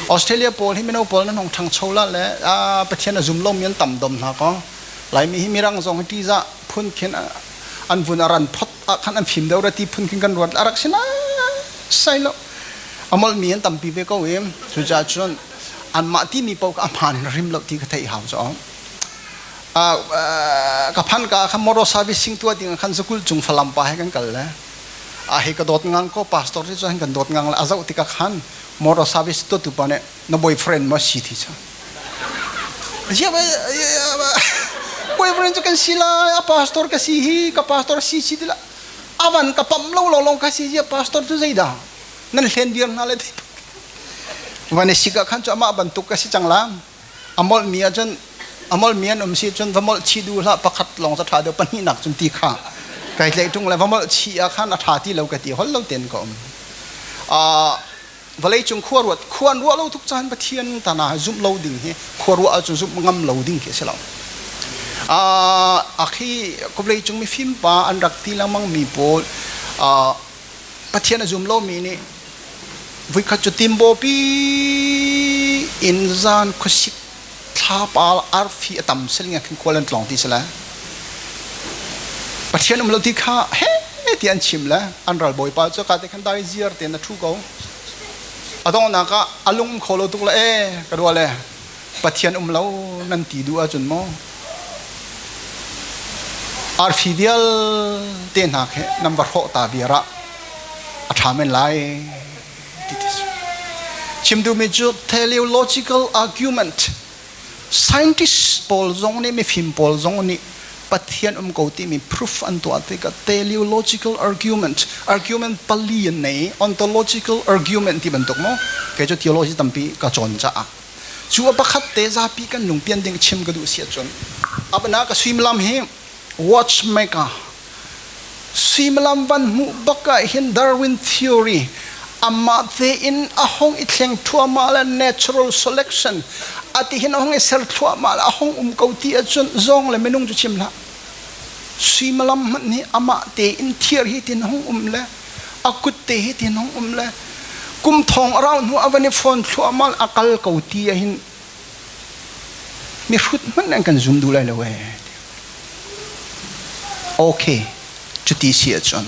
Australia pawl hi mino pawl nan hong ṭhangcho la le Pathian a zum lomi an tam dom hna ko. Laimi hi Mirang zong hi ṭihzah phun khin an vun a ran phot ah khan an fim deuh ra ti phun khin kan ruat a rak si sai lo. A molhmi an tampi ve ko i cucaah cun anmah timi paoh kha a hmaan in rim lo ti ka theih hau cu. Ka phan ka khan motor servicing tuah ding khan zakul cung Falam pa he kan kal le a hei ka dawt ngang ko pastor hi cu kan dawt ngang le a zoh tikah khan motor service tuahtu pa nih na boyfriend maw si ti cu boyfriend cu kan si lai a pastor ka si hi ka pastor si si ti la avan ka pam lo lo long ka si zia pastor cu zeidah nan hlen viar hna le van i sik ah khan cu amah bantuk ka si cang la a molh mi ahcun a molh mi an um si cun va molh chih duh hlah pakhat lawng ca ṭha deuh pahnihnak cun ti kha kai tlaih ṭung le va molh chih ah khan a ṭha ti lo ka ti hol lo ten ka um vawlei cung khua ruat khua an ruah lo tuk caan Pathian tana zumh lo ding hi khua ruah ahcun zumh ngam lo ding khi a si lo akhi vawlei cung mifim pa an rak ti lengmang mi pawl Pathian a zum lomi nih Voikhat cu timbawpi in zan khuasik thlapa arfi a tam siling ah khin khual an tlawng ti si le Pathian um lo ti kha he ti an chim le an ral bawipa cu ka te khan dai ziar tein a ṭhu ko. A donghnak ah a lung um kho lo tuk le e ka dua le Pathian um lo nan ti duh ahcun maw arfi vialte hna khi nan va hrawh ta viar ah a ṭha men lai ti ti si. Chim duhmi cu teleological argument scientist pawl zong nih mifim pawl zong nih Pathian um ko timi proof an tuah tikah teleological argument argument pali an nei ontological argument ti bantuk maw kei cu theology tampi ka cawn caah Cu a pakhat te zapi kan lungpian ding chim ka duh si ahcun abana ka suimilam hi watchmaker suimilam van hmuh bak ah hin Darwin theory amah tein a hong i thleng thluahmah le natural selection ati hin a hong i ser thluahmah le a hong um ko ti ahcun zawng le minung cu chim hlah suimilam hmanh hi amah tein thiar hi tin hong um le a kut te hi tin hong um le kum thong a rau hnu a van i phone thluahmah a kal ko ti ah hin mihrut hmanh an kan zum duh lai lo ee okay cuti si ahcun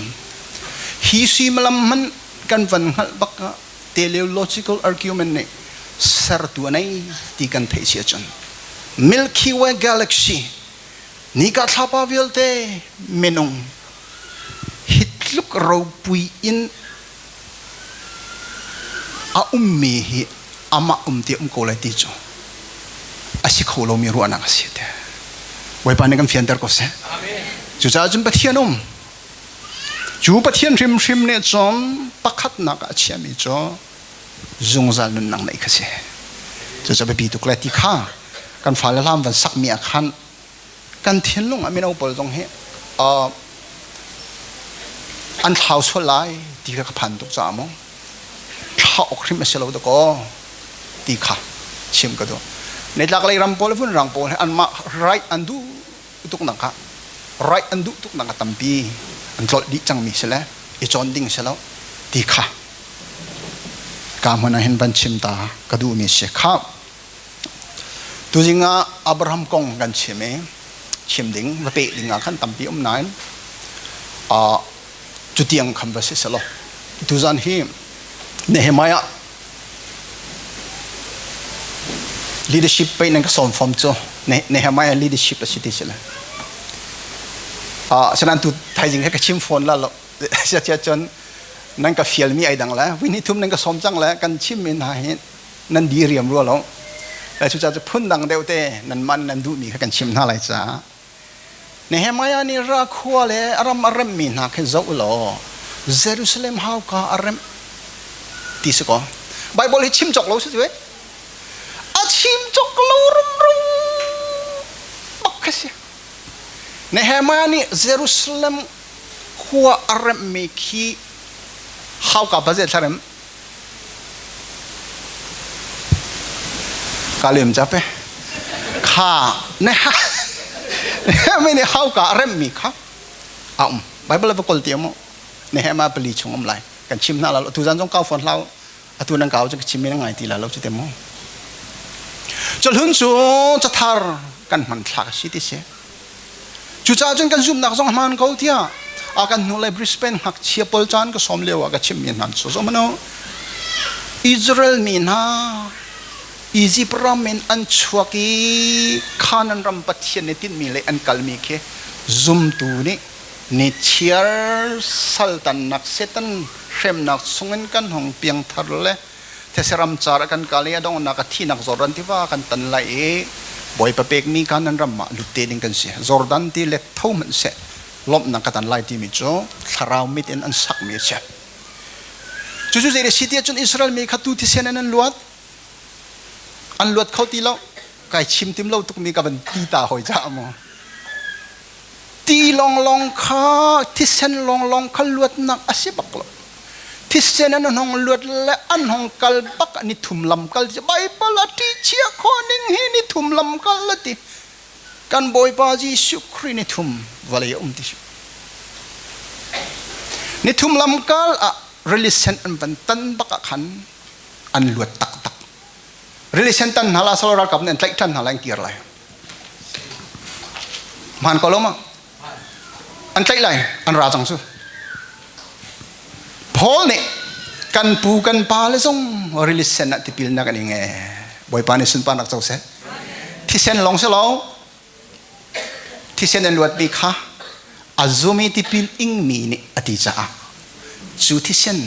hi suimilam hmanh kan van hngalh bak ah teleological argument nih sertu a nei ti kan theih si ahcun Milky Way galaxy nika thlapa vialte minung hi tluk ropui in a ummi hi amah um ti um ko lai ti cu a si kho lomi ruahnak a si te Bawipa nih kan fianter ko seh cucaah cun Pathian um cu Pathian hrimhrim nih cun pakhatnak ah a chiami cu zungzal nunnak neih kha si cucu biapi tuk le ti kha kan fale hlam van sakmi ah khan kan thinlung ah mino pawl zong hi an thlau sual lai ti kha ka phan tuk caah maw thla awk hrim a si lo dakaw ti kha chim ka duh nitlak lei ram pawl vun rang pawl hi anmah right an duh tuk nak kha right an duh tuk nak a tampi an tlolh dih cangmi si le i cawn ding si lo ti kha Ka hmun ah hin van chim ta ka duhmi si kha. Tuzing ah Abraham kong kan chim i chim ding va peh ding ah khan tampi um nain cutiang khan va si selaw tuzan hi Nehemiah leadership pei nan ka sawm fom cu Nehemiah leadership a si ti si le sanan tu thaizing he ka chim fawn la lo siachia cun nan ka fialmi ai dang le vui ni thum nan ka sawm cang le kan chimmi hna hi nan di riam rua lo le cucaah cu phun dang deuh te nan man nan duhmi kha kan chim hna lai caah Nehemiah nih ra khua le a ram a remmi hna khi zoh law Jerusalem hauka a remh ti si kaw Bible hi chim cawk lo si cu a chim cawk lo rumro bak kha si Nehemiah nih Jerusalem khua a remhmi khi hauka budget thla rem ka lem cha pe kha ne ha mi nih hauka a remhmi kha a um bible va kol ti mo Nehemiah pali chung um lai kan chim hna la tu zan zong kau phone hlau Atu nan kau cu ka chim mi na ngai ti la lo cu te mu. Cahlun cu cathar kan hmanthlak a si ti si. Cucaah cun kan zumhnak zong hmaan ko tiah a kan hnu le Brisbane ngakchia pawl caan ka sawm lio ah ka chimmi hna cu zoh hmanh u. Israel mi hna Egypt ram in an chuak i Canaan ram Pathian nih tinhmi le an kalmi khi zumtu nih nichiar saltannak Satan hremnak chungin kan hung piangthar le these ramcar ah kan kal i a donghnak a thihnak Jordan tiva kan tan lai i Bawipa pekmi Kanaan ram ah lut te ding kan si. Jordan ti let tho hmanh seh lawmhnak ka tan lai timi cu thlarau mit in an sakmi a si. Cucu zei a si tiah cun Israel mi kha tu thisen in an luat. An luat kho ti lo. Kai chim tim lo tukmi ka van ti ta hoi ca maw. Ti lawnglawng kha thisen lawnglawng kha luatnak a si bak lo. Thisen an hong luat le an hong kal bak ni thum lam kal Bible a ṭi chia khawh ning hi ni thum lam kal a ti. Kan Bawipa Jesuh Khrih ni thum vawlei a um ti si. Ni thum lam kal ah rili sen an van tan bak ah khan an luat taktak. Rili sen tan hna la salo ralkap nih an tlaih ṭhan hna lai an kir lai. Hmaan ko lo ma? An tlaih lai, an ra cang cu. Paul nih kan pu kan pa le zong rili sen ah tipilnak an ing ee. Bawipa nih sunparnak co seh. Thisen lawng si lo, thisen an luatmi kha a zum i tipil ingmi nih a ti caah cu thisen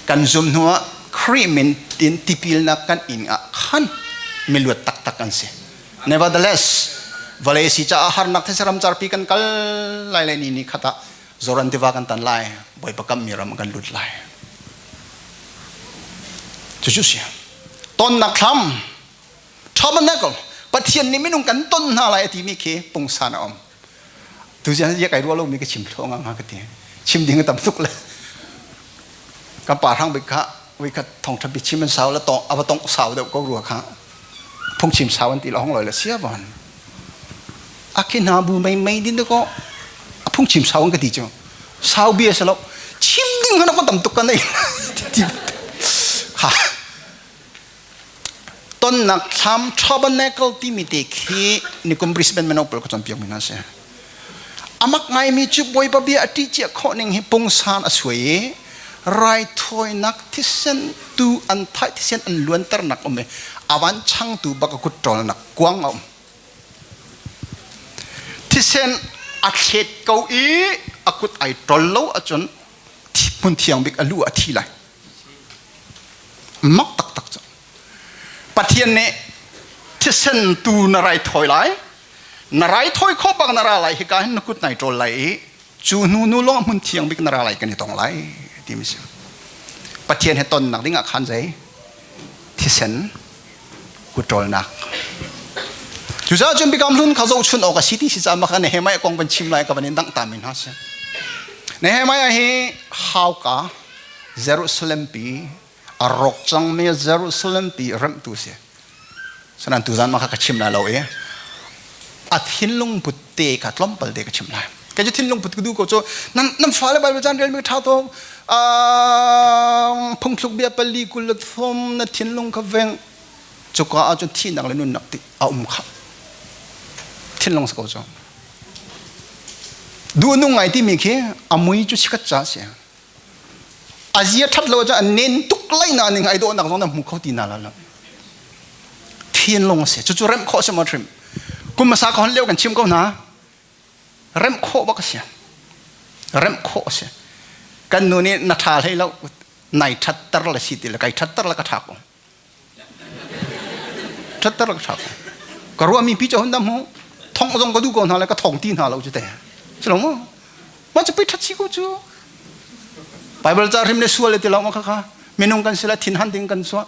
kan zum hnuah Khrih min in tipilnak kan ing ah khan miluat taktak kan si. Nevertheless, vawlei si caah harnak these ramcarpi kan kal lai le ni ni khat ah Zoran tiva kan tan lai, Bawipa kammi ram kan lut lai. Cucu si. Tonnak thlam, tabernacle, Pathian nih minung kan ton hna lai a timi khi pungsan a um. Tuzian ya kai ruah lomi ka chim thlo nga ka ti. Chim ding a tam tuk le. Kan pa hrang bik kha voi khat thongtha bi chim an sau la tong ava tong sau deuh ko rua kha. Phungchim sau an ti la hong loi la sia von. A khi hna bu mei mei din ko a phungchim sau an ka ti cu. Sau bia se lo chim ding hana ko tam tuk kan ei. Ti ha tonnak thlam tabernacle timi te khi nikum Brisbane mino pawl ka cawnpiak mi hna si. Amak ngaimi cu Bawipa bia a ṭih cia khawh ning hi pungsan a suai i raithawinak thisen tu an thai thisen an luanternak um i avan changtu bak a kut ṭawlnak kuang a um. Thisen a thlet ko i a kut ai ṭol lo ahcun hmun thiang bik a lu a thi lai. Mak taktak cu. Pathian nih thisen tu na raithawi lai, na raithawi khawh bak na ra lai hika hin na kut nai ṭawl lai i cu hnu nu lawng hmun thiang bik na ra lai kan i tong lai timi si. Pathian he tonnak ding ah khan zei thisen kut ṭawlnak. Cucaah cun Biakam Hlun kha zohchun awk a si ti si caah mah kha Nehemiah kong van chim lai ka van in dangh ta mi hna si. Nehemiah hi hauka Jerusalem pi a rawk cangmi Jerusalem pi remhtu si. Sanan tuzan mah kha ka chim lai lo i a thinlung put te kha tlawmpal te ka chim lai. Kei cu thinlung put ka duh ko cu nan nan fale Bible caan relmi ṭha to phungthluk bia pali kul le thum na thinlung kha veng cuka ah cun thihnak le nunnak ti a um kha thinlung si ko cu duh nung ngai timi khi a mui cu chikat ca si A zia ṭhat lo ahcun a nen tuk lai na ning ai dawhnak zong na hmu kho ti na la lo. Thinlung a si. Cucu remh khawh si maw hrim? Kum hmasa ka hon lio kan chim ko hna. Remh khawh bak a si. Remh khawh a si. Kan nu nih na ṭha hlei lo, nai ṭhatter le si ti le kai ṭhatter le ka ṭha ko. Ṭhatter le ka ṭha ko. Ka ruahmi pi cu hun dah hmu. Thong zong ka duh ko hna le ka thong ti hna lo cu te. Si lo maw? Mah cu pei ṭhat si ko cu. Bible ca hrim le sual le ti lo ma kha kha minung kan si la thin han ding kan suah.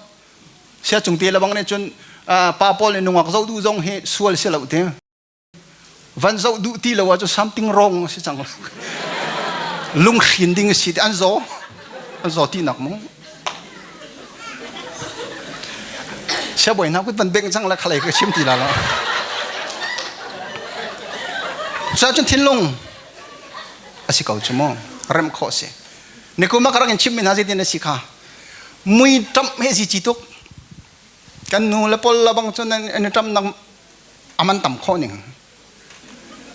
Sia cung te le bang nih cun pa pawl nih nungak zoh duh zong hi sual si lo ti. Van zoh duh ti lo ah cu something wrong a si cang. Lunghrin ding a si ti an zaw. An zaw ti nak mu. Siabawi hna kut van bengh cang le khalei ka chim ti la lo. Cuah cun thinlung a si ko cu mu. Remh khawh si. Nikum ah ka rak in chimmi hna zeitin a si kha. Mui ṭamh he si ci tuk. Kan nu le pol la bang cun an i ṭamh nak aman tam khawh ning.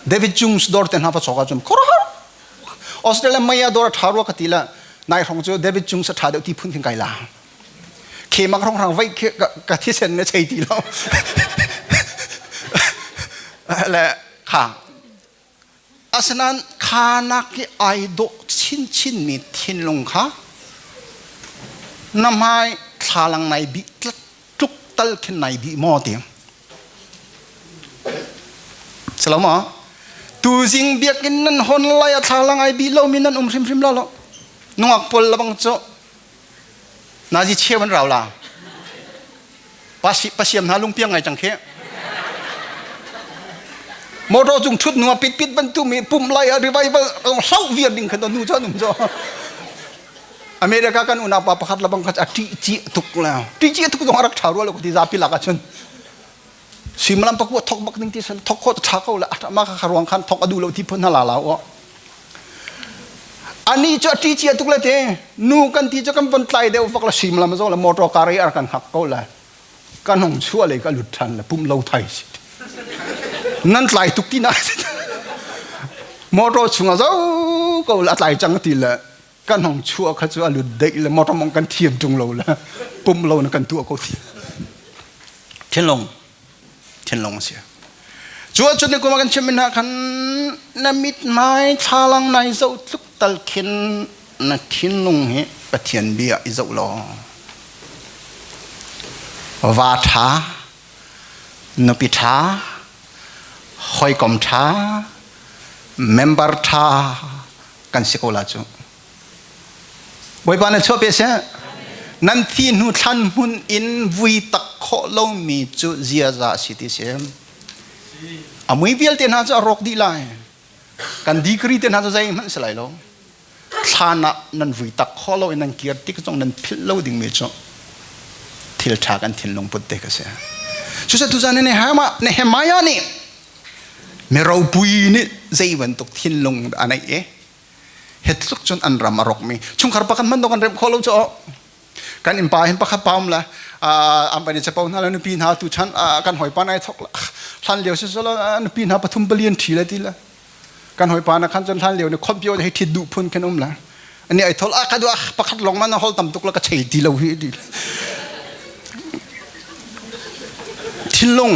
David Jones dawr te hna va chawk ahcun khuaruahhar. Australia mei ah dawr a ṭha rua ka ti la nai hrawng cu David Jones a ṭha deuh ti phun khin kai la. Khemak rong rang vai ka thisen ne chei ti lo. Le kha Asinain kha nak i ai dawh chinchinmi thinlung kha na hmai thlalang nai bih tluk tal khin nai bih maw ti. Silo maw? Tuzing biakinn nan hon lai a thlalang ai bih lomi nan um hrimhrim la lo. Nungak pawl lebang cu nazi cheu an rau la. Pasiam hna lungpiang ngai cang khi. Motor cung thut nu pit pit bantuk mi pum lai a revival hlau viar ding khan nu cho num cho. America kan unau pa pakhat labang kha a ṭih ci tuk la. Ṭih ci tuk zong a rak ṭha rua lo ti zapi lak ahcun. Suimilam pakua thok bak ding ti san thok kho ṭha ko la ma kha ruang khan thok a duh lo ti phun hna la la o. Ani cu a ṭi cia tuk le te nu kan ti cu kan von tlai deuh vak la suimilam zo la motor car i ar kan hak ko la kan hong chuah lei ka lut ṭhan le pum lo thai si nan tlai tuk ti na motor chungah zo ko la tlai cang ti le kan hong chuah kha cu a lut deih le motor mong kan thiam ṭung lo le pum lo na kan tuah ko ti thinlung thinlung a si cu ahcun ni kum kan chim hna khan na mithmai thlalang nai zoh tluk tal khin na thinlung hi Pathian bia i zoh law va ṭha nupi ṭha hawikom ṭha member ṭha kan si ko la cu Bawipa na chuah pe seh nan thi hnu thlan hmun in vui tak khawh lomi cu ziaza a si ti si a mui vialte hna cu a rawk dih lai kan degree te hna cu zeihmanh si lai lo thlan ah nan vui tak khawh lo in nan kir tik zong nan philh lo dingmi cu thil ṭha kan thinlung put te ka si cucu tuzan Nehemiah nih mi ropui nih zei bantuk thinlung dah a neih i hi tluk cun an ram a rokmi chungkhar pakhat hmanh kan remh khawh lo cu kan innpa hin pakhat pa um le an van i capo hna le nupi hna tu chan kan hawipa nai thok hlan lio si sala nupi hna pathum pali an ṭhi le ti le kan hawipa na khan cun hlan lio ni khon pio hei ṭhit duh phun khin um le ani ai thol a ka duh pakhat long man hol tam tuk la ka chei ti lo hi ti thinlung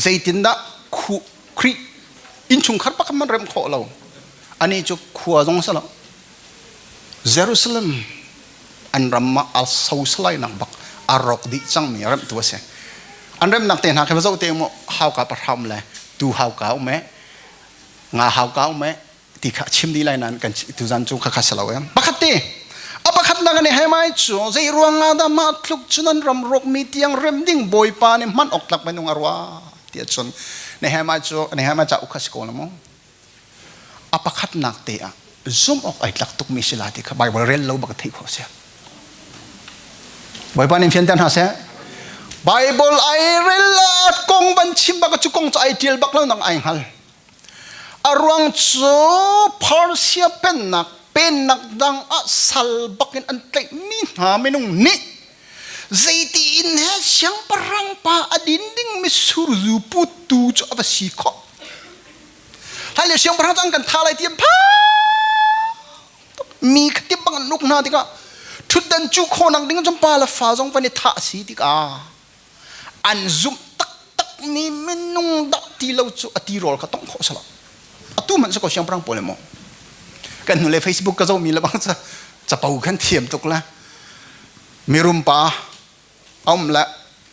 zeitindah khu Khrih innchungkhar pakhat man rem khawh lo ani cu khua zong salo Jerusalem an ram ah a sosalai nak bak a rawk dih cangmi remtu a si an remnak te hna khi va zoh te mu hauka pahra um le tu hauka um e nga hauka um e ti kha chim dih lai nain kan tuzan cu khakha si lo em pakhat te a pakhat nak ne he mai cu zei ruang ah dah mah tluk cun an ram rawk mi tiang rem ding bawipa nih hman awk tlak minung a rua ti ahcun Nehemiah cu Nehemiah ca uk kha si ko la mu a pakhat nak te ah zum awk ai tlak tuk mi si la ti kha Bible rel lo bak theih khawh si Bawipa nih fianter hna seh Bible ai rel kong ban chim bak cu kong cu ai tial bak lo nang ai hngal A ruang cu Persia pennak pennak dang ah sal bakin an tlaihmi hna minung nih zeiti in he siangpahrang pa a din dingmi surzu putu cu a va si khawh. Hlan lio siangpahrang cu an kan tha lai ti an phang mi kha tip bang an uk hna tikah ṭhutdan cu khawhnak ding cun pa le fa zong van i thah a si tikah an zumh taktakmi minung dah ti lo cu a tirawl kha tongh khawh salo atu hmanh si ko siangpahrang pawl maw kan hnulei Facebook ka zohmi le bang capo khan thiam tuk la mirum pa a um le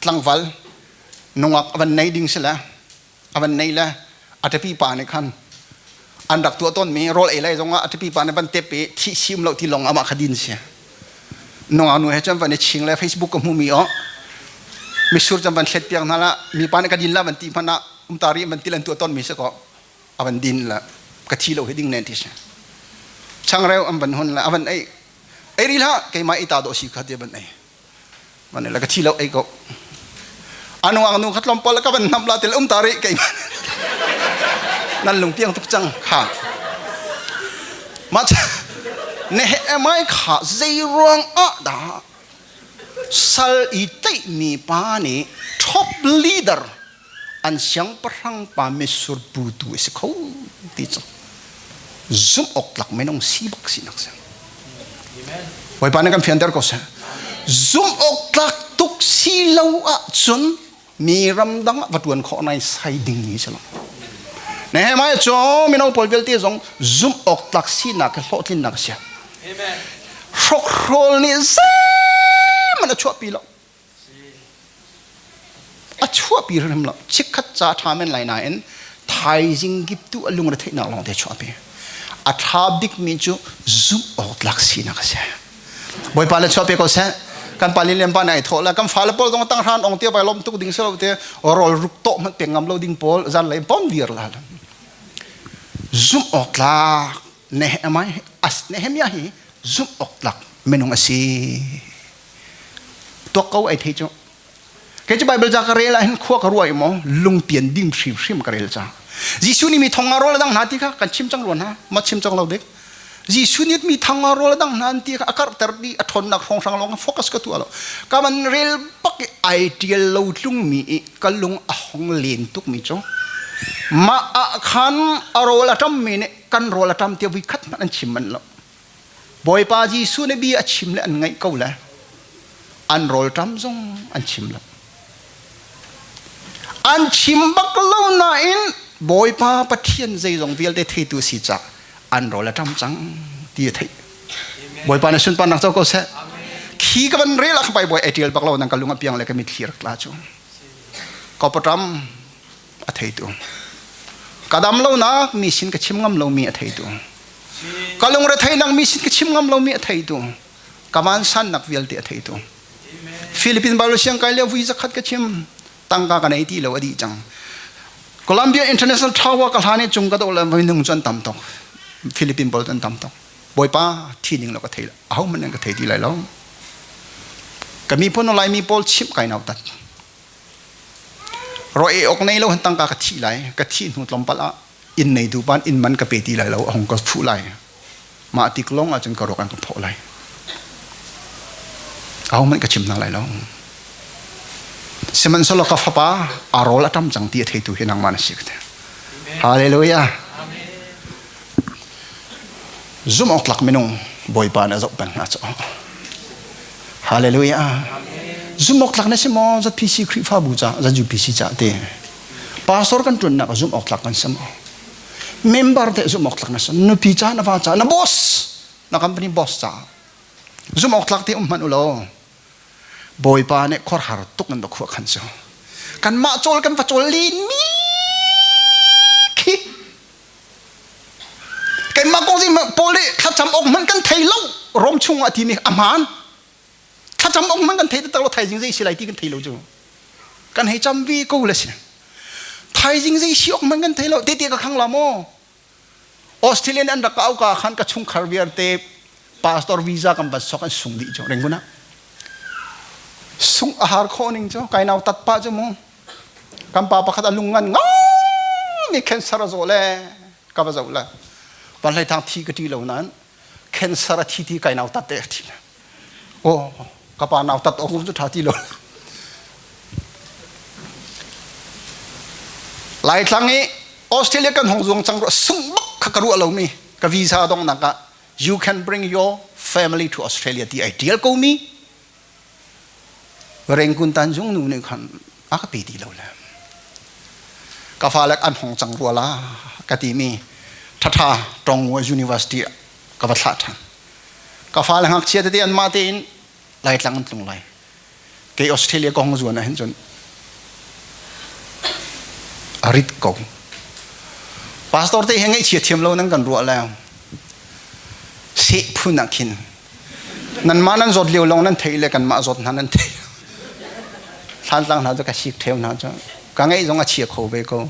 tlangval nungak a van nei ding si le a van nei le a ṭapi pa nih khan an rak tuah tawnmi rawl ei lai zongah a ṭapi pa nih van tep i thih sim lo ti lawng amah kha din si nungak nu he cun van i ching le Facebook ka hmumi oh misur cun van thlet piak hna la mipa nih ka din la van ti hmanh ah umtari van til an tuah tawnmi si ko a van din la ka thi lo hi ding nen ti si changreu an van hun la a van ei ei ri hlah keimah i ta dawh si kha ti van ei van la ka thi lo ei ko anu ang nu kha tlawmpal ka van hnam la til um ta ri keimah nan lung piang tuk cang kha ma ne he mai kha zei ruang ah dah. Sal i tlaihmi pa nih top leader an siangpahrang pa mitsur putu a si kho ti cu zumh awk tlak minung si bak sinak si. Bawipa nih kan fianter ko seh. Zumh awk tlak tuk si lo ahcun mi ramdang ah va ṭuan khawh nai sai ding mi si lo. Nehemiah cu mino pawl vialte zong zumh awk tlak sinak he hlawhtlinnak a si. Hrokhrawl nih zeihmanh a chuahpi lo. A chuahpi hrim lo. Chikkhat ca ṭha men lai nain thaizing kip tu a lungre theihnak lawng te chuahpi. A ṭha bikmi cu zumh awk tlak sinak a si. Bawipa le chuahpi ko seh. Kan pa lian pa nai thawh la kan fale pawl zong tang hran ong te vai lom tuk ding selo te rol ruk to man pe ngam lo ding pawl zan lei pom dir la. Zumh awk tlak Nehemiah as Nehemiah hi zumh awk tlak minung a si. Tuak ko ai thei cu. Kei cu Bible ca ka rel ah hin khua ka ruah i maw lungpian ding hrimhrim ka rel ca. Jesuh nih mi thong nga rawl a dang hna ti kha kan chim cang rua hna ma chim cang lo dik. Jesuh nih mi thong nga rawl a dang hna an ti kha a karhter dih a ṭhawnnak hrawnghrang lawng focus ka tuah lo. Ka van rel bak i ai ṭial lo tlungmi i ka lung a hong len tukmi cu mah ah khan a rawl a ṭammi nih kan rawl a ṭam tiah vui khat hmanh an chim manh lo. Bawipa Jesuh nih bia a chim le an ngaih ko le an rawlṭam zong an chim lo. An chim bak lo nain Bawipa Pathian zeizong vialte theitu a si caah an rawl a ṭam cang ti a theih. Bawipa nih sunparnak co ko seh. Khi ka van rel ah kha Baibal ai ṭial bak lo nang ka lung a piang le ka mitthli rak tla cu. Ka paṭam a theitu. Ka dam lonak mi sin ka chim ngam lomi a theitu. Ka lungretheihnak mi sin ka chim ngam lomi a theitu. Ka vansannak vialte a theitu. Philippine Bible siang kai le vui zakhat ka chim tangka ka nei ti lo a dih cang. Columbia International Tower ka hlan i cung ka doh le minung cu an tam tuk. Philippine pawl cu an tam tuk. Bawipa thi ning lo ka thei aho hmanh an ka thei ti lai lo. Ka miphun Laimi pawl chimh kai nau tat. Ro e ok nei lo han tangka ka thi lai. Ka thi hnu tlawmpal ah inn nei tu pan inn man ka pe ti lai lo a hung ka fuh lai mah tik lawng ahcun ka ruak an ka phawh lai aho hmanh ka chim hna lai lo sihmanhsehlaw ka fapa a rawl a ṭam cang ti a theitu hi nangmah na si ka ti hallelujah zumh awk tlak minung bawipa nih a zoh peng hna cu hallelujah zumh awk tlak na si maw ZPC Khrihfabu ca ZUPC ca te Pastor kan ṭuannak ah zumh awk tlak kan si maw? Member teh zumh awk tlak na si. Nupi ca na va ca na boss na company boss ca zumh awk tlak te um hmanh u law Bawipa nih khuarhar tuk in va khuah khan cu. Kanmah cawl kan va cawl len mi khi keimah kong zi Paul nih thlacam awk hmanh kan thei lo Rom chung ah ti mi a hmaan thlacam awk hmanh kan thei taktak lo thaizing zei si lai ti kan thei lo cu kan hei cam ve ko le si thaizing zei si awk hmanh kan thei lo tete ka khang la maw Australian an rak ka au ka khan ka chungkhar vialte pastor visa kan van sok an sung dih cu ringuna sung a har khawh ning cu kai nau tat pa cu mu kan pa pakhat a lung ngan ngai mi cancer a zaw le ka va zoh le van hlei thang thi ka ti lo nain cancer a thi ti kai nau tat te a thi Oh, ka pa nau tat awk cu ṭha ti lo. Laitlang i Australia kan hong zuang cang rua sung bak kha ka ruah lomi ka visa donghnak ah you can bring your family to Australia ti ai tial ko mi Rengkun Tanzung nu nih khan a ka pe ti lo le ka fale an hong cang rua la ka ti mi thatha Tongwa University ka va thlah ṭhan ka fale ngakchia tete anmah tein Laitlang an tlung lai kei Australia ka hong zuan ah hin cun a rit ko pastor te he ngaihchia thiam lo nan kan ruah le seh phun ah khin nanmah nan zawt lio lawng nan theih le kanmah zawt hna nan theih thlantlang hna cu ka sik ṭheu hna cu ka ngeih zong a chia kho ve ko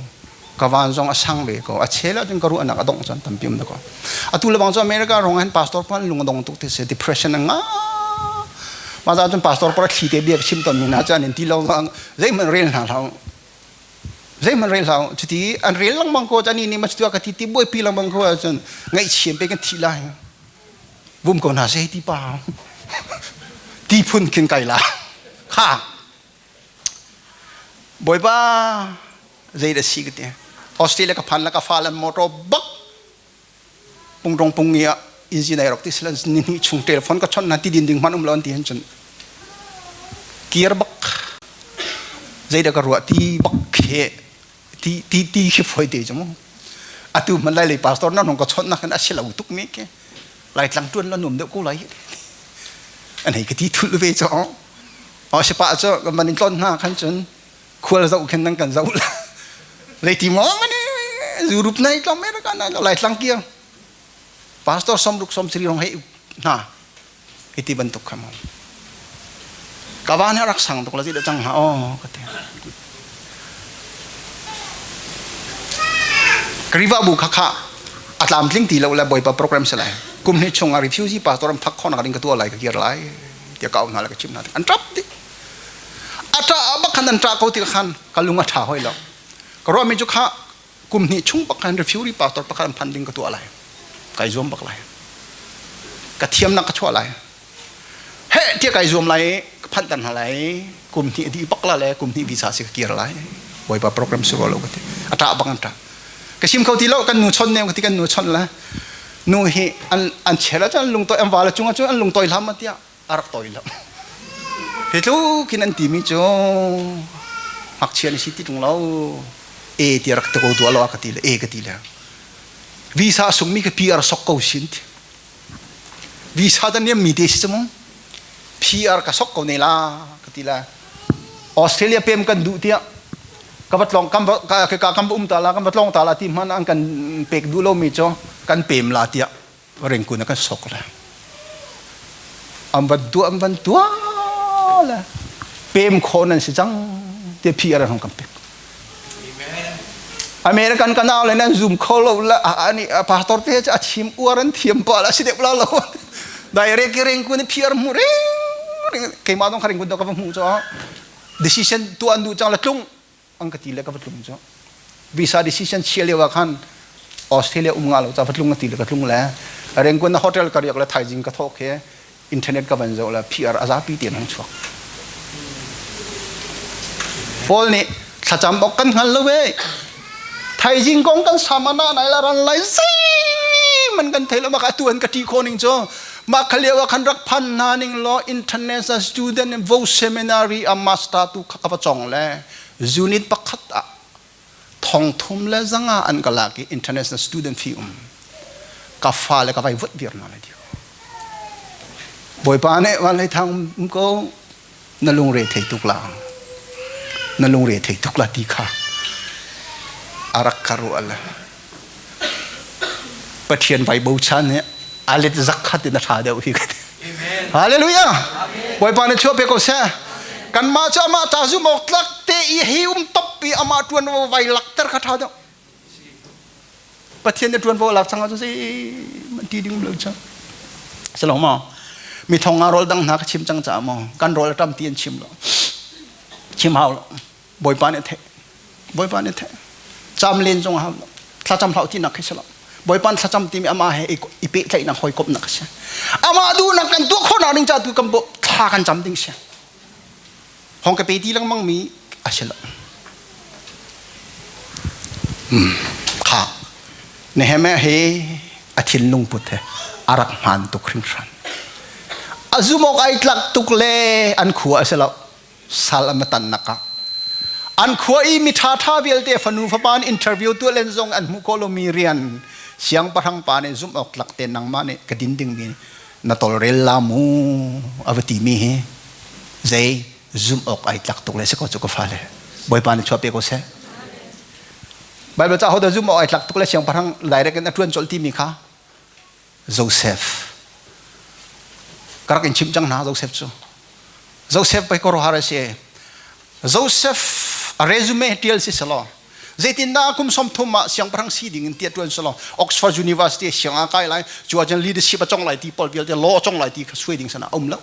ka van zong a sang ve ko a chel ahcun ka ruahnak a dongh cun tampi um ko atu le bang cu America rong hin pastor pan lung a dong tuk ti si depression a nga ma za cun pastor par thli te bia chim ton mi hna cu an in ti lo zeihmanh rel hna hlah zeihmanh rel hlah cuti an rel lengmang ko ani nih ma cuti ka ti ti buaipi lengmang ko ahcun ngaihchiam pe kan thi lai vum ko hna se ti pa ti phun khin kai la. Kha Bawipa zei dah si ka ti. Australia ka phan la ka fa le motor bak pungdong pungi ah engine ai rak ti silan ni hnih chung telephone ka chawnh na ti din ding hmanh um lo an ti hin cun kir bak zei dah ka ruah ti bak he ti ti ti khi foi te chu mu atu man lai lei pastor na nong ka chawnh na khan a si lo tuk mi ke lai tlang tuan la nuam deuh ko lai an hei ka ti thul ve cho o si pa chu kan van in tlon hna khan cun khual zoh khin nan kan zoh la leiti maw mani zurup nai tlom me ka na lai tlang kia pastor som ruk som sri rong hei na iti bantuk kha mo kawan rak sang tuk la ti da chang ha o ka te kriva bu kha kha atlam tling ti lo la boipa program se lai kum ni chung a refugee pastor am thak khon ka ding ka tu lai ka kir lai tia ka na la ka chim na an trap di a ṭah bak khan an ṭah ko ti khan ka lung a ṭha hoi lo. Ka ruahmi cu kha kum hnih chung bak khan refugee pastor pakhat an phan ding ka tuah lai. Kai zuam bak lai. Ka thiamnak ka chuah lai. He tiah kai zuam lai ka phanh tan hna lai. Kum hnih a dih bak la le kum hnih visa si ka kir lai. Bawipa program si lo ka ti. A ṭah bak an ṭah. Ka sim kho ti lo kan nu chon ne ka ti kan nu chon la. Nu hi an an chel ah cun an lungtoi an val cung ah cun an lungtoi hlam tiah a rak tawi lo. Hi tluk in an timi cu ngakchia na si ti ṭung lo. E ti rak ti ko duah lo a ka ti le e ka ti le. Visa a sungmi ka PR sok ko sin ti. Visa dan niam mi te si cu mu. PR ka sok ko ne la ka ti la. Australia pem kan duh tiah ka va tlong kam ka ka kam um ta la kam va tlong ta la ti hman an kan pek duh lo mi cu kan pem la tiah ringkun a kan sok le an van tuah an van tuah le pem khawh nan si cang ti phi ar hong kan pek American kan au le nan zoom kho lo la ani pastor te a chim uar an thiam pa la si deuh la lo direct ringkun phi ar mu ring keimah dong kha ringkun to ka va hmu cho decision tu an du chang la tlung an ka ti le ka va tlung cu visa decision chia lio ah khan Australia um nga lo ca va tlung ti le ka tlung le Rangoon na hotel ka riak le thaizing ka thawk he internet ka van zoh le PR a zapi te hong chuak Paul nih thlacam ok kan hngal lo ve thaizing kong kan sama na nai la ran lai zei man kan thei lo maka tu an ka ti kho ning cu ma khalio ah khan rak phan na ning law international student vo seminary a master tu kha ka va chong le unit pakhat ah thong thum le zanga an ka lak i international student fee um ka fa le ka vai vut vir na le dio bawipa nih van lei thang um ko na lungre thei tuk la na lungre thei tuk la ti kha a rak ka ruah le Pathian vai bochan hi alet zakhat in a tha deuh hi ka ti Hallelujah Bawipa nih chuah pe ko seh kanmah cu amah ta zum awk tlak te i hi um top i amah tuan vai lakter kha tha deuh Pathian nih ṭuanvo a lak cang ahcun zeihmanh ti ding um lo cang. Si lo maw? Mi thong nga rawl dang hna ka chim cang caah maw kan rawl a ṭam ti an chim lo. Chim hau lo. Bawipa nih a theih. Bawipa nih a theih. Cam len zong a hau lo. Thlacam hlah u tinak khi si lo. Bawipa thlacam timi amah he i pehtlaihnak hawikomhnak a si. Amah duhnak kan tuah khawhnak ding caah tu kan thla kan cam ding si. Hong ka pe ti lengmang mi a si lo. Kha Nehemiah hi a thinlung put he a rak hmaan tuk hringhran. A zum awk ai tlak tuk le an khua a si lo. Sal an tan nak ah. An khua i mi ṭha ṭha vialte fanu fapa an interview tuah len zong an hmuh khawh lomi rian siangpahrang pa nih zumh awk tlak te nangmah nih ka din dingmi na tawlrel la mu a va timi hi zei zumh awk ai tlak tuk le si ko cu ka fale bawipa nih chuah pe ko seh Bible ca hodah zumh awk ai tlak tuk le siangpahrang direct in a ṭuan colh timi kha Joseph ka rak in chimh cang hna Joseph cu Joseph pei kawrhar a si Joseph a resume tial si selaw Zeitindah kum 30 ah siangpahrang si ding in tiah ṭuan selaw Oxford University siang ah kai lai cu ahcun leadership a cong lai ti pawl vialte law a cong lai ti kha suai ding sana a um lo.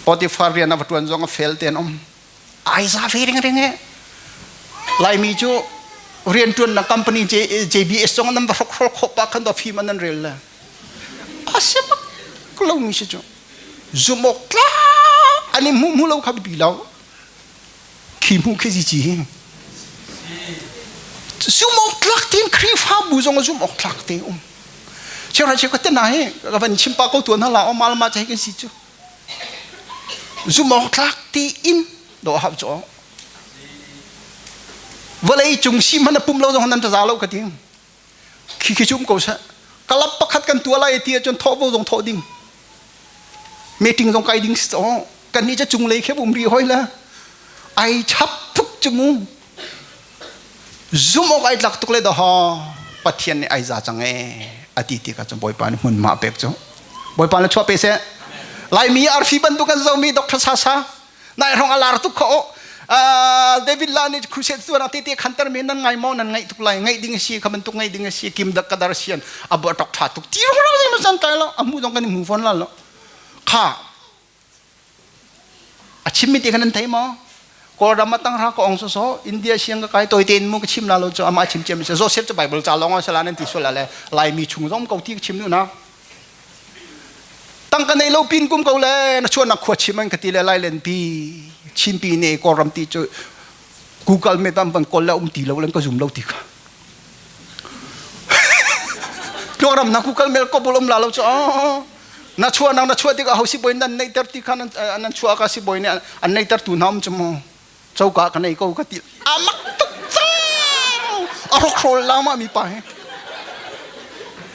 Potiphar rian a va ṭuan zong a fel te an um. Ai za ve ring ring e. Laimi cu rian ṭuannak company JBS zong nan va hrokhrol khawh pa khan do fim an nan rel le. A si bak lo mi si cu. Zumh awk tlak an i hmuh hmu lo kha biapi lo. Khi hmuh khi ci hi. Zumh awk tlak tein Khrihfabu zong zumh awk tlak te um. Cheuhra cheu ka te na hi ka van chim pa ko tuan hala o mal ma chai kan si cu. Zumh awk tlak tein do hau chu. Vawlei cung si hmanh na pum lo zong nan ta lo ka ti. Khi khi cu um ko seh. Kalap pakhat kan tuah lai ti ahcun thawh bo zong thawh ding. Meeting zong kai ding si kan nih cu cunglei khi um rih hoi le ai chap tuk cu mu. Zum awk ai tlak tuk le daw Pathian nih ai za cang ee ati ti ka cun Bawipa nih hmunhma pek cu. Bawipa nih chuah pe seh. Laimi arfi bantuk kan zomi Dr. Sasa nai hrong a lar tuk kho David la nih crusade tuan te te khanter mi nan ngai maw nan ngaih tuk lai ngaih ding si kha bantuk ngaih ding si kim dak kadar sian a bo tok tha tuk ti rong rong ma san tai lo a mu zong kan mu fon la lo kha a chim mi te khan nan thei maw Kawlram a tang ra ka ong so so India siang ka kai toi ten mu ka chim la lo chu ama chim chem se Joseph chu Bible cha long sala nan ti sual le lai mi chung zong ko ti chim nu na Tangka nei lo pin kum ko le na chuan nak khua chim an ka ti le lai len pi chin pi ne kawlram ti cu Google map am van kawl le um ti lo len ka zum lo ti kha Tluangram na Google map ko bul um la lo cu na chuah nak na chuah tikah hosi boy nan nei ter ti kha nan chuah ka si boy ne an nei ter tu na um chu mu choka ka nei ko ka ti amak tuk cang a rokrol la ma mi pa he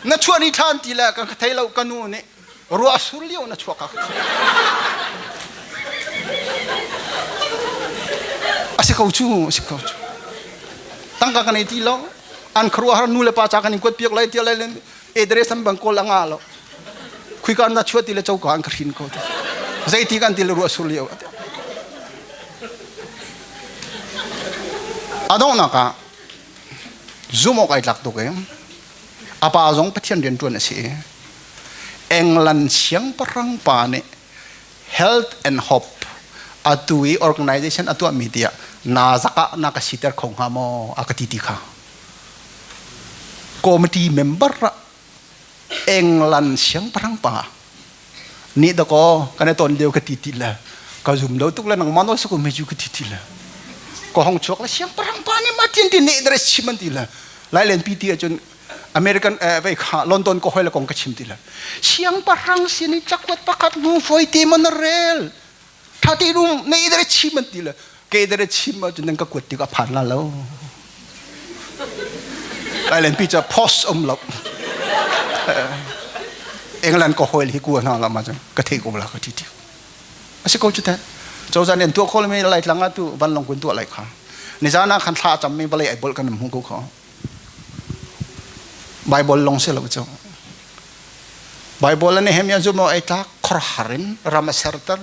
na chuah ni than ti le ka thei lo ka nu nih ruah sur lio na chuak ka a si ko cu a si ko cu tangka ka nei ti lo an khuaruah har nu le pa cha kan in kuat piak lai ti lai address an bang kawl anga lo khuika na chuah ti le choka an ka hrin ko ti zeiti kan ti le ruah sur lio a donghnak ah zum awk ai tlak tuk i a pa zong Pathian rian ṭuan a si i England siangpahrang pa nih Health and Hope atu i organization a tuahmi tiah na zakah na ka siter kho hnga maw a ka ti ti kha committee member ah England siangpahrang pa nih dakaw kan i ton lio ka ti ti le ka zum lo tuk le nangmah nawl sakum he cu ka ti ti le ka hong chuak le siangpahrang pa nih ma tin ti nih dare chim an ti le lailen pi ti ahcun American vei kha London ka hoi le kong ka chim ti le siangpahrang sin i cakuat pakhat hnu foi te man rel tha te rum nei dare chim an ti le ke dare chim ahcun nan ka kuat tik a phan la lo Thailand pi ca post um lo England ko hoil hi ku hna la ma ka thei ko la ka ti ti asi ko chu te cozah nih an tuah kho mi lai tlang ah tu van long kun tuah lai kha ni zan ah khan thla cham mi vawlei ai bol kan hmu ko kho Bible long se lo chu Bible ne hem ya zu mo ai tlak khor harin ram a serter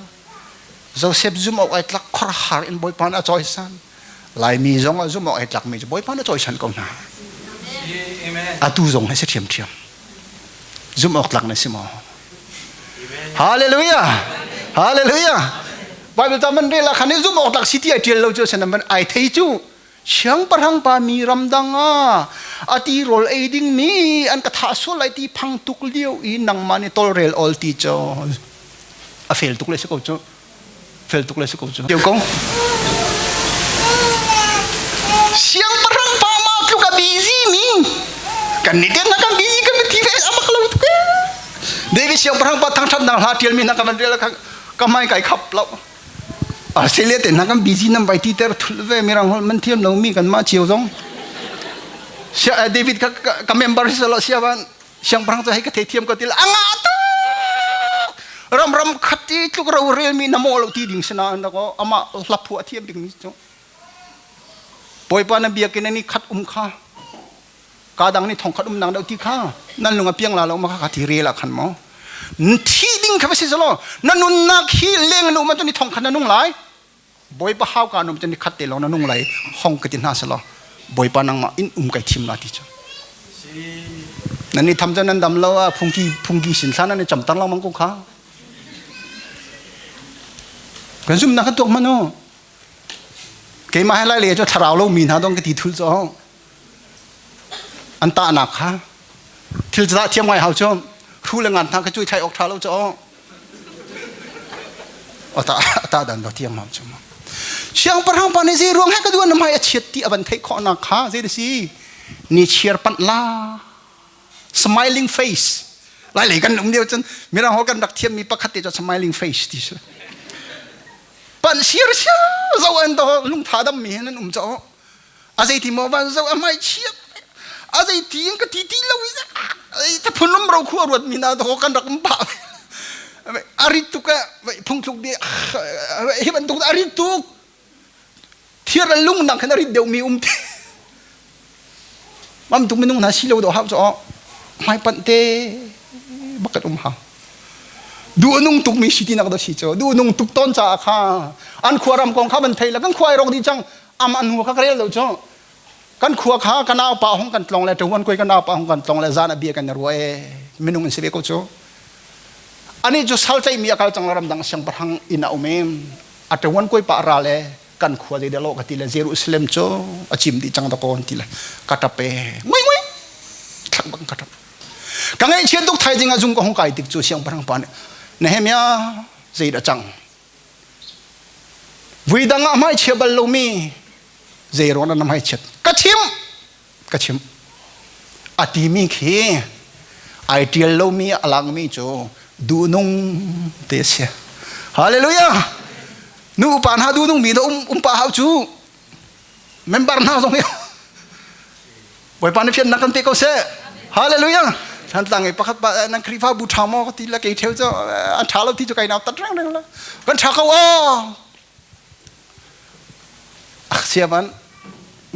Joseph zum awk ai tlak khor har in Bawipa a cawisan Laimi zong ah zumh awk ai tlakmi cu Bawipa na cawisan ko hna. Atu zong hi si ṭhiamṭhiam. Zumh awk tlak na si maw? Hallelujah! Hallelujah! Bible ta man rel ah khan zumh awk tlak si ti ai ṭial lo cu a man ai thei cu siangpahrang pa mi ramdang ah a ti rawl ei ding mi an ka thah sual lai ti phang tuk lio i nangmah nih tolrel ol ti cu a fel tuk le si ko cu fel tuk le si ko cu. Tio ko. Siangpahrang pa ma tluk a busy mi. Kan ni ten na kan busy kan ti ve amak lo tuk. David siangpahrang pa thangthat nang hla tial mi na kan rel ka ka mai kai khap lo. Australia te na kan busy nam vai ti ter thul ve mirang hol man thiam lo mi kan ma chiu zong. Sia David ka ka member si lo sia ban siangpahrang cu hei ka theithiam ko ti anga tu ram ram khat i tluk ro rel mi na maw lo ti ding sina na ko ama hlaphu a thiam bik mi cu bawipa na biakinn ni khat um kha ka dang ni thong khat um nang deuh ti kha nan lung a piang la lo ma kha ti rel ah khan mo thi ding kha si zalo na nunnak hi leng nu ma tu ni thong khat na nung lai Bawipa hau ka num cun ni khat te lawng na nung lai hong ka ti hna selaw Bawipa nangmah in um kai thim la ti cu nan ni tham cun nan dam lo a phungki phungki sin thla nan i camtar lengmang ko kha kan zumnak kan tuak man u keimah he lai le cu thlarau lo mi hna dong ka ti thul cu an tahnak kha thil cu dah thiam ngai hau cu hru le ngan hna ka cui thlai awk tha lo cu. Ata ata dan do tiang mam chu. Siangpahrang pa nih zei ruang he ka duan na hmai a chiat ti a van theih khawhnak kha zei si ni chiar panh la smiling face lai lei kan um lio cun mirang hol kan rak thiam mi pakhat te cu smiling face ti si panh siar siar zo an do lungtha dam mi hin an um cho a zei ti maw van zo a hmai chiat a zei ti in ka ti ti lo i ta phun rum ro khu a ruat mi na do kan rak um pa a rit tuk e phungthluk bi hi bantuk a rit tuk thir le lung nak khan a rit deuh mi um ti mam tuk minung hna si lo do hau cho hmai panh te bakat um hau du nung tuk mi si ti nak do si cho du nung tuk ton cha kha an khua ram kong kha ban thei la kan khua ai rok di chang am an hu kha ka rel lo cho kan khua kha ka nau pa hong kan tlong le ṭuan koi ka nau pa hong kan tlong le zan a bia kan rua e minung in si ve ko cu ani cu sal tlai mi akal cang ram dang siangpahrang in a um em a ṭuan koi pa ra le kan khua de lo ka ti le Jerusalem cu a chim dih cang da kon ti le ka ṭap e ngui ngui thlak bang ka ṭap ka ngaihchiat tuk thaizing a zung ka hong kai tik cu siangpahrang pa nih Nehemiah zei dah cang Vui dang ah hmaichia bal lomi zei ruang na hmaichiat ka chim ka chim a timi khi ai tial lomi a langmi cu duhnung te a si. Hallelujah! Nu upa hna duhnung mi dah um um pa hau cu member hna zong hi Bawipa nih fiannak kan pe ko seh. Hallelujah. Thantlang i pakhat pa nan Khrihfabu ṭha maw ka ti le kei ṭheu cu an ṭha lo ti cu kai nau tat reng reng la. Kan ṭha ko aw. Siavan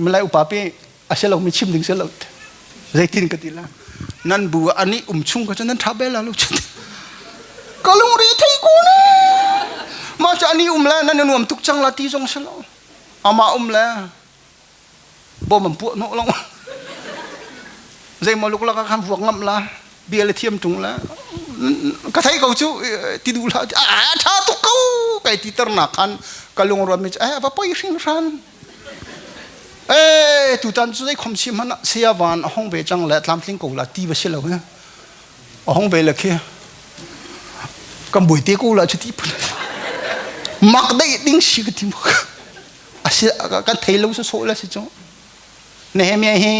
Malay upa pi a si lo mi chim ding si lo. Zeitin ka ti la. Nan bu ani um chung ka cu nan ṭha bel la lo. Ka lungri thei ko ne. Mah cu ani um le nan nuam tuk cang la ti zong si lo. Amah um le bom an puah hnawh long zeimaw luklak ah khan vuak ngam la bia le thiam tung la ka thei ko cu ti duh hlah a tha tuk ko kai ti ter nak khan ka lung ruat mi cu eh va poi hring hran eh tutan cu zei khom si hmanh saya van a hong ve cang le tlamtling ko la ti va si lo he a hong ve le khi kan buai te ko la chu ti phun mak dei ding si ka ti asi kan thei lo sawsawh le si cu Nehemiah hi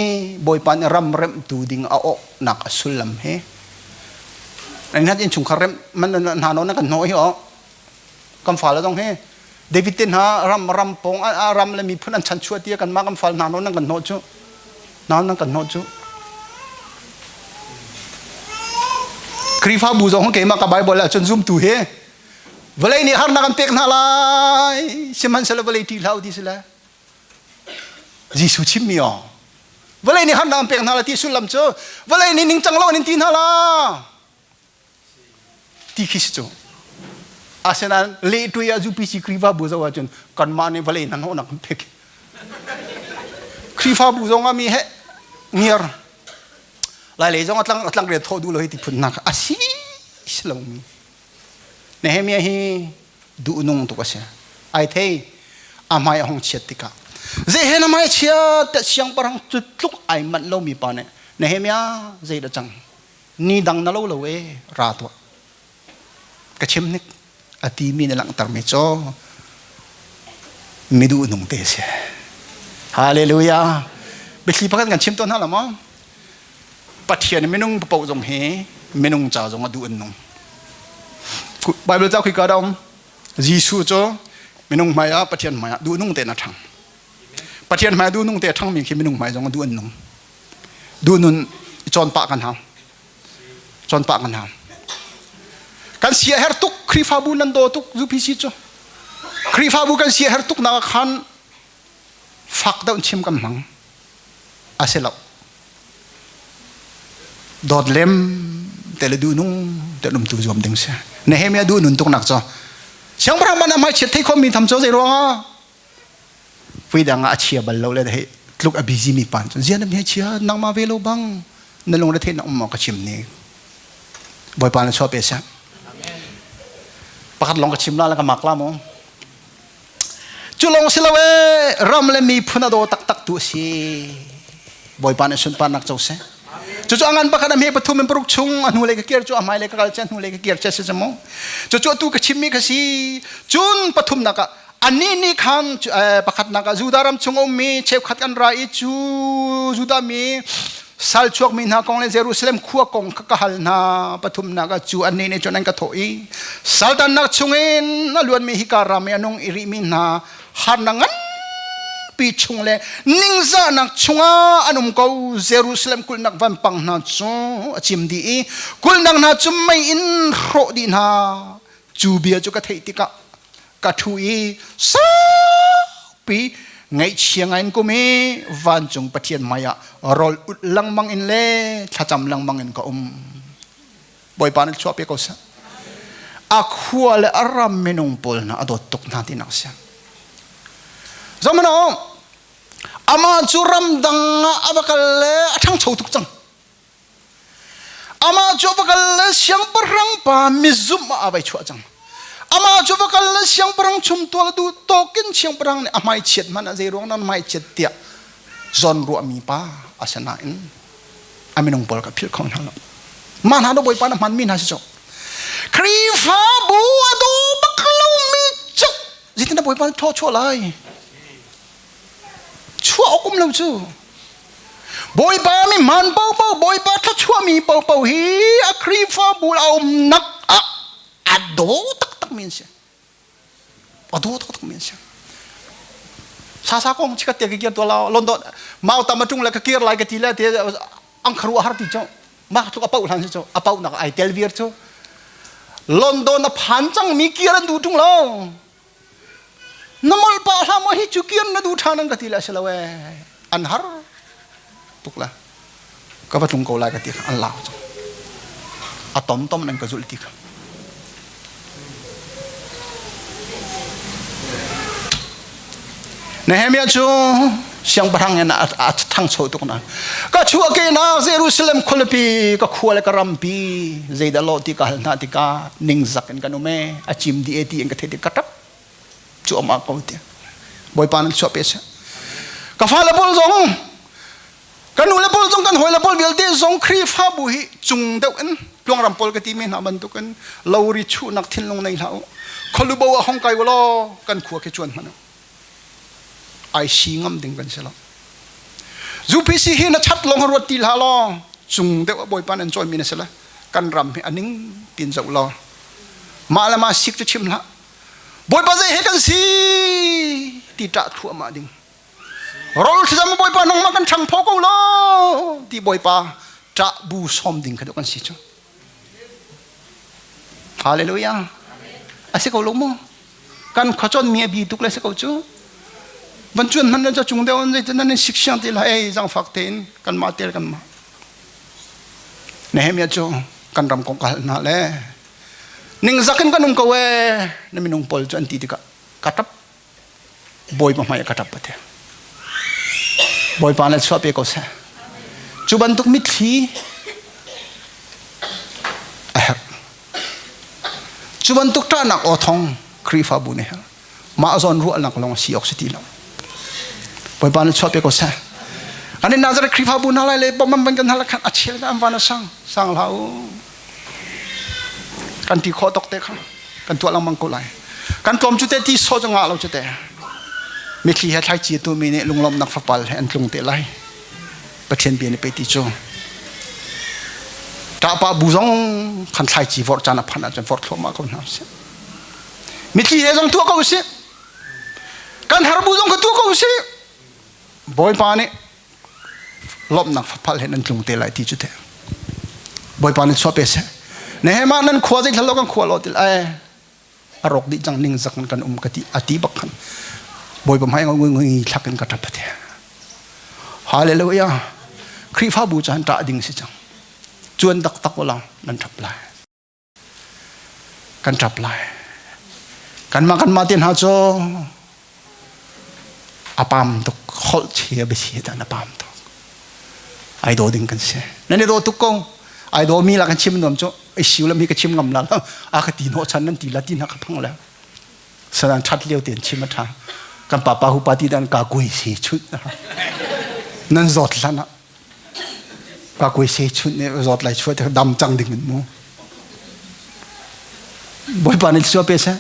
Bawipa nih ram remhtu ding a awhnak a sullam hi an hat innchungkhar rem man hna nawn kan hnawh hi o kan fale zong hi David te hna ram ram pong a ram le miphun an chan chuah tia kan mah kan fal hna nawn kan hnawh cu nawn kan hnawh cu Khrihfabu zong keimah ka Bible ah cun zumtu hi Vawlei nih harnak an pek hna lai. Sihmanhsehlaw vawlei ṭih hlah u ti si le. Jesuh chimmi aw. Vawlei nih harnak an pek hna lai ti sullam cu vawlei nih ningcang lo in ti hna la. Ti khi si cu. Asinain lehtui ah UPC Khrihfabu zoh ahcun kanmah nih vawlei hnahnawhnak kan pek. Khrihfabu zong ah mi he ngiar lai lei zong a tlang a tlang rian thawh duh lo hi ti phun hna kha a si si lomi. Nehemiah hi duhnung tuk a si. Ai thei a hmai a hung chiat tikah zei he na hmai chiat tiah siangpahrang cu tluk ai manh lomi pa nih Nehemiah zei dah cang ni dang na lo lo e ra tuah ka chim hnik a timi na langhtermi cu mi duhnung te a si. Hallelujah. Biathli pakhat kan chim tawn hna la maw? Pathian minung paoh zong hi minung ca zong a duh an nung. Bible ca khika dah um. Jesuh cu minung hmai ah Pathian hmai ah duh nung tein a ṭhang. Pathian hmai duh nung te a ṭhangmi khi minung hmai zong a duh an nung. Duh nun cawn pah kan hau. Cawn pah kan hau. Kan sia her tuk Khrihfabu nan daw tuk UPC cu. Khrihfabu kan sia her tuk nak khan fak deuh chim kan hmang. A si lo. Dawt lem te le duhnung te um tu zuam ding si. Nehemiah duh nun tuk nak cu siangpahrang man a hmai chiat thei khomi tham cu zei ruangah vui dang ah a chia bal lo le hei tluk a busy mi pan cu zian am chia nangmah ve lo bang na lungre theih na um maw ka chim ni Bawipa na chuah pe seh pakhat long ka chim la la ka mak la mu Cu lawng si lo ee, ram le miphun a daw taktak tu a si. Bawipa nih sunparnak co seh. Cucu a ngan pakhat a hme pathum in paruk chung a hnulei ka kir cu a hmailei ka kal cu a hnulei ka kir cu a si cu mu. Cucu atu ka chimmi kha si. Cun pathumnak ah anih nih khan pakhatnak ah Judah ram chung a ummi cheukhat an ra i cu Judah mi sal chuakmi hna kong le Jerusalem khua kong kha ka hal hna. Pathumnak ah cu annih nih cun an ka thawh i saltannak chungin a luanmi hika ram i a nung i rihmi hna harnak nganpi chung le ningzahnak chungah an um ko. Jerusalem kulhnak vanpang hna cu a cim dih i kulhnak hna cu mei in hrawh dih hna. Cu bia cu ka theih tikah ka ṭhu i saupi ngaihchia ngai in kum i vancung Pathian hmaiah rawl ulh lengmang in le thlacam lengmang in ka um. Bawipa nih chuahpi ko seh. A khua le a ram minung pawl hna a dawt tuk hna tinak si. Zohmanh amah cu ramdang ah a va kal le a ṭhangcho tuk cang. Amah cu va kal le siangpahrang pa mizumh ah a vai chuah cang. Amah cu va kal le siangpahrang chumtual duh tawkin siangpahrang nih a hmaichiat hmanh ah zei ruang nan hmaichiat tiah zawn ruahmi pa a si nain a minung pawl ka philh kho hna lo. Mah hna do Bawipa na hmanmi hna si cu. Khrihfabu a daw bak lomi cu zeitin dah Bawipa nih thaw chuah lai? Chuah awk um lo cu. Bawipa mi hmaan paohpaoh, Bawipa thluachuahmi paohpaoh hi a Khrihfabu a umnak ah a daw taktakmi an si. A daw taktakmi an si. Sasa kong chikat te ka kir to la London mau tam atung le ka kir lai ka ti le te ang kharu har ti cho mah tluk a pau hlan si cho a pau nak ai tel vir chu London a phan cang mi kir an du tung lo Na molh pah hlah maw hi cu kian na duh ṭhan an ka ti le a si lo ee. An har tuk le ka va tlung ko lai ka ti kha an lau cang. A tom tom nan ka zulh ti kha. Nehemiah cu siangpahrang in a thangcho tuk na ka chuahkehnak Jerusalem khualipi ka khua le ka rampi zeidah lawh ti ka hal hna tikah ningzak in kan um e a cim dih e ti in ka theih tik ka ṭap cuahmah ko ti Bawipa nan chuah pe seh ka fale pawl zong ka nu le pawl zong kan hawi le pawl vialte zong Khrihfabu hi cung deuh in tluangram pawl ka ti mi hna bantukin lori chuhnak thinlung nei hlah u khualubo ah hong kai u law kan khua khi cuan hmanh u ai si ngam ding kan si lo. UPC hi na chat lawng ruat ti hlah law cung deuh ah Bawipa nan cawimi na si le kan ram hi a ning tin zoh law mah le mah sik cu chim hlah Bawipa zei he kan si ti ṭah thluahmah ding rol thlacam Bawipa nangmah kan ṭhang phaw ko lo ti Bawipa ṭah bu sawm ding kha kan si cu Hallelujah a si ko lo maw Kan khuacawn mi a bi tuk le si ko cu. Van cuan hmanh nan cung deuh an zeitin nan in sik siang ti la ei zangfak tein kan mah tel kan mah. Nehemiah cu kan ram kong ka hal hna le ningzak in kan um ko ee na minung pawl cu an ti tikah ka tap Bawipa hmai ah ka tap ate. Bawipa nih chuah pe ko seh. Cu bantuk mitthli a herh. Cu bantuk ṭahnak aw thong Khrihfabu nih mah zawn ruahnak lawng si awk si ti lo. Bawipa nih chuah pe ko seh. Ani Nazareth Khrihfabu hna lai le bom an kan hal khan a chel an van a sang sang hlah u. Kan ti khawh tok te kha kan tuah lengmang ko lai. Kan tlawm cu te ti sawh cu ngah lo cu te. Mitthli he thlaici tu mi nih lunglawmhnak fapal he an tlung te lai. Pathian bia nih pei ti cu ṭahpa bu zong khan thlaici vorh caan a phanh ahcun vorh thluahmah ko hna usih. Mitthli he zong tuah ko usih. Kan har bu zong kha tuah ko usih. Bawipa nih lawmhnak fapal he nan tlung te lai ti cu te. Bawipa nih chuah pe seh. Nehemiah nan khua zei thal lo kan khua lo til ai a rawk dih cang ning zak in kan um ka ti a ti bak khan Bawipa hmai ngoi ngoi thlak in ka ṭap ate Hallelujah Khrihfabu cu han ṭah ding si cang cuan taktak ulang nan ṭap lai kan ṭap lai kanmah kanmah te hna cu a pam tuk holh chia biasi dan a pam tuk ai daw ding kan si nan i daw tuk ko ai daw mi la kan chim nuam cu ai siu lam hi ka chim ngam la lo a ka ti hnawh chan nan ti la ti na ka phang le sanan that lio ten chim a tha kan papa hu pa ti dan ka kui si chut nan zawt hlan ah. Ka koi se chun ne zawt lai chua te dam cang ding in mu. Bawipa nih sua pe seh.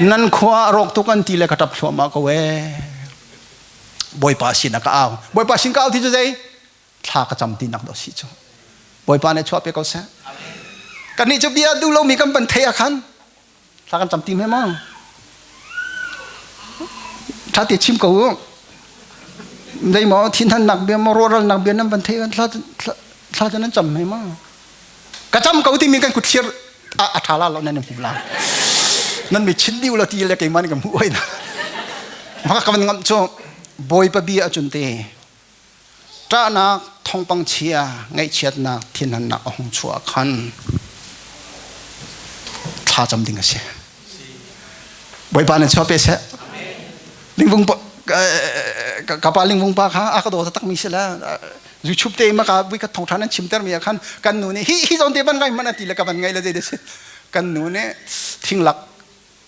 Nan khua rawk tuk an ti le ka tap thluahmah ko ee. Bawipa sin a ka au. Bawipa sin ka au ti cu zei? Thla ka cam ti nak do si cu. Bawipa nih chuah pe ko seh. Kan nih cu bia duh lomi kan van thei ah khan thla kan cam ti hme maw? Tha te chim ko u. Zei maw thinhannak bia maw rawhralnak bia nan van thei thla thla cu nan cam hme maw? Ka cam ko timi kan kut thlir a ṭha la lo nan hmu la. Nan mi chin diu lo ti le keimah nih ka hmuh oi na. Maka ka van ngamh cu Bawipa bia ahcun te ṭahnak thawngpang chia ngaihchiatnak thinhannak a hung chuah khan thla cam ding a si. Bawipa nih chuah pe seh. Lingvung ka pa lingvung pa kha a ka daw takmi si la YouTube te ma ka vui ka thong than an chimter mi khan kan nu nih hi hi zon te ban ngai man ati le ka ban ngai le zei si kan nu nih thinglak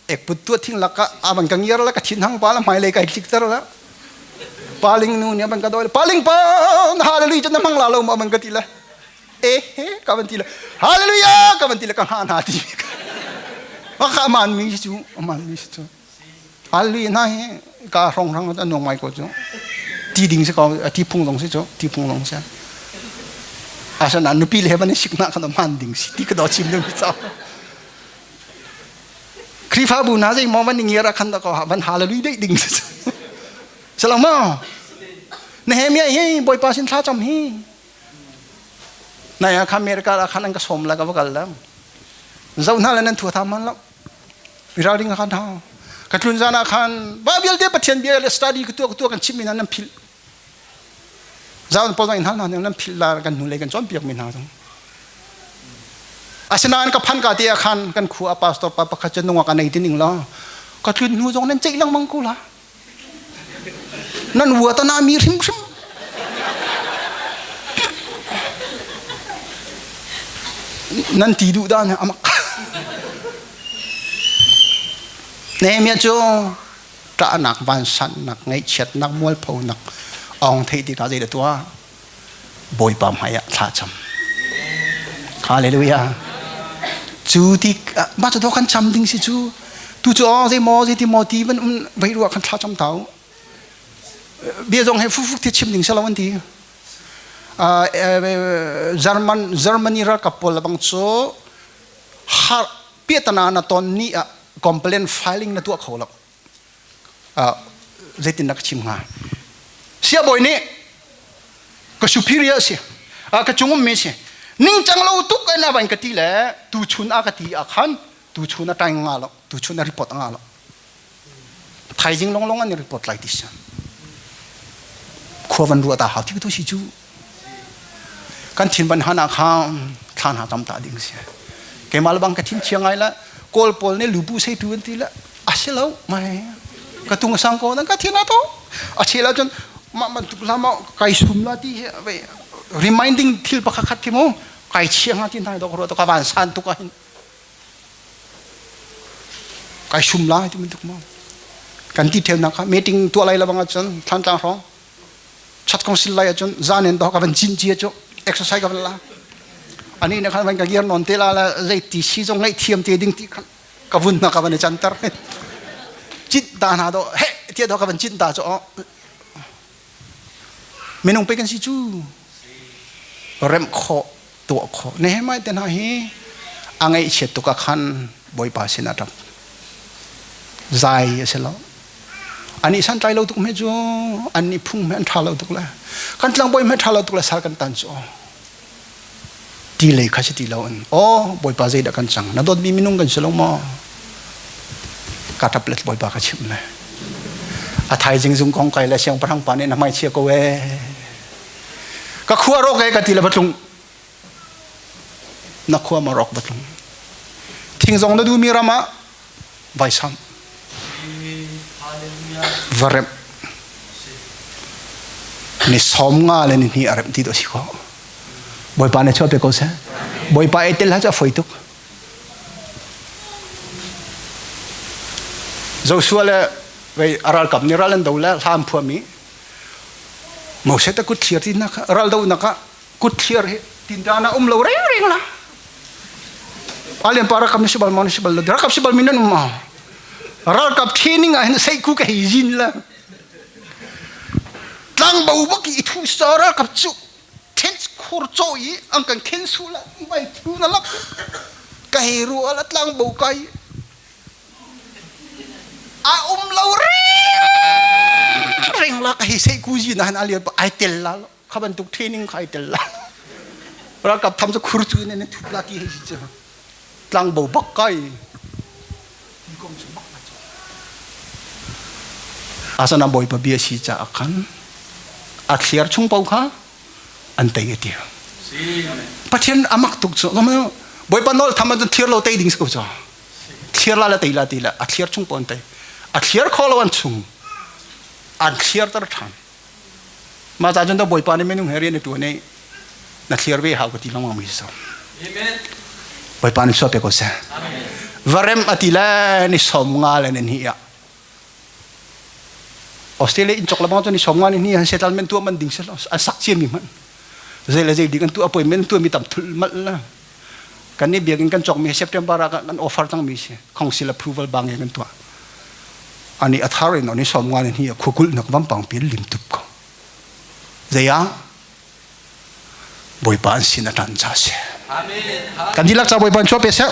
ek put tu thinglak ka aban ka ngiar la ka thin hang pa la hmai lei kai tlik ter la paling nu nih aban ka doi paling pa hallelujah cun na mang la lo ma aban ka ti la e he ka ban ti la hallelujah ka ban ti la ka ha na ti ma ka man mi chu man mi chu Hallelujah hna hi ka hrong hrang an nuang mai ko cu. Ti ding si ko ti phung zong si cu ti phung zong si. Asana nupi le ban sik na kan man ding si ti ka do chim ding cha. Khrihfabu na zei mo van ngiar khan da ko van hallelujah dei ding si. Salang ma. Nehemiah hi Bawipa sin thla cham hi. Nai ah kha America ah khan an ka som la ka va kal la. Zo hna le nan thu tham man lo. Ralring khan hau. Ka tlun zan ah khan ba vialte Pathian bia le study ka tuah ka tuah kan chimmi hna nan philh. Zau pawl in hal hna nan philh la kan hnulei kan cawnpiak mi hna zong. Asinain ka phan ka te ah khan kan khua pastor pa pakhat cu nungak a nei ti ning law ka tlun hnu zong nan ceih lengmang ko la. Nan vua ta na mi hrimhrim. Nan ti duh dah amak. Nehemiah cu ṭahnak, vansannak, ngaihchiatnak, mualphonak ong theih tikah zei dah tuah? Bawipa hmai ah thla cam. Hallelujah. Cu tik mah cu kan cam ding si cu tu cu aw zei maw zei ti maw ti van um vei ruah kan thla cam tau. Bia zong he fufuk ti chim ding si lo an ti. German Germany ralkap pawl bang cu har piatana na ton ni ah complaint filing na tuah kho lo. Zeitin dah ka chim hnga siabawi nih ka superior si ka cung ummi si ningcang lo tuk in a van ka ti le tuchun a ka ti ah khan tuchun a ṭaing nga lo tuchun a report nga lo thaizing longlong an i report lai ti si khua van ruah ta hau ti tu si cu kan thin ban han ah khan thla hna tam ta ding si keimah le bang ka thin chia ngai la kawl pawl nih lubu sei tu an ti la a si lo mai ka tung sang ko ka thin a to a chel ahcun mah bantuk lama kai sum la ti hi reminding thil pakhat khat khi mu kai chia nga ti hna dok ro to ka van san tuk ah hin kai sum la ti bantuk mo kan ti theu nak kha meeting tuah lai la bang ahcun thlan tlang hrawng chat kong sil lai ahcun zan in to ka van cin cia cu exercise ka van la ani na khan van ka gear non te la la zei ti si zong ngaih thiam te ding ti khan ka vun na ka van i canter cit ta hna do he tia do ka van cin ta cho minung pe kan si cu rem kho tuah kho Nehemiah te hna hi a ngaihchiat tuk ah khan Bawipa sin a ṭap zai a si lo ani santlai lo tuk me cu an nih phung me an ṭha lo tuk le kan tlangbawi me ṭha lo tuk le sal kan tan cu ti lei kha si ti lo in aw Bawipa zeidah kan cang na dawtmi minung kan si lo maw ka ṭap le Bawipa ka chimh le a thaizing zung kong kai le siangpahrang pa nih na hmai chia ko ee ka khua rawk e ka ti le va tlung na khua ma rawk va tlung thing zong na duhmi ram ah vai sam va remh ni som nga le ni hnih a remh ti do si ko bawipa ne chuah pe ko seh bawipa e tel ha chu a foi tuk Joshua le vei ralkap nih ral an do le hla an phuah mi Moses a kut thlir ti nak ral dohnak ah. Kut thliar hi tindan ah um lo reng reng la. Alian pa rakam si bal mon si bal lo rakap si bal min an um ma. Ralkap training ah hin sei ku ka hei zin la. Tlang bo bak i thu sa ralkap cu tent khur cho i ang kan khen su la vai thu na lak ka hei ru ala tlang bo kai a um lo reng reng la ka hei sei ku zi na han alian pa ai tel la kha bantuk training kha ai tel la ralkap tham cu khur cu in thup la ki hei si cu tlang bo bak kai ti kong cu bak asana bawipa bia si caah khan a thliar chung paoh kha an tei a ti. Pathian amak tuk cu bawipa nawl tham ahcun thliar lo tei ding si ko cu. Thliar la le tei la ti la a thliar chung paoh an tei. A thliar kho lo an chung an thliar tar ṭhan. Mah ca cun bawipa nih minung he rian a ṭuan i na thliar ve hau ka ti lengmang mi si. Bawipa nih suah pe ko seh. Varem a ti le ni som nga le ni hnih ah Australia in chok lebang cu ni som nga ni hnih han settlement tuah man ding sel an sak cia mi hmanh zei le zei ding an tuah appointment tuah mi tam thul mal la kan nih biakinn kan cawk mi September ah kan offer cang mi si council approval bang in kan tuah ani athar in ani som nga ni hi khukul nak vampang pin lim tup ko zeia Bawipa an sin a tan cha si. Kan dilak cha Bawipa an chuah pe seh.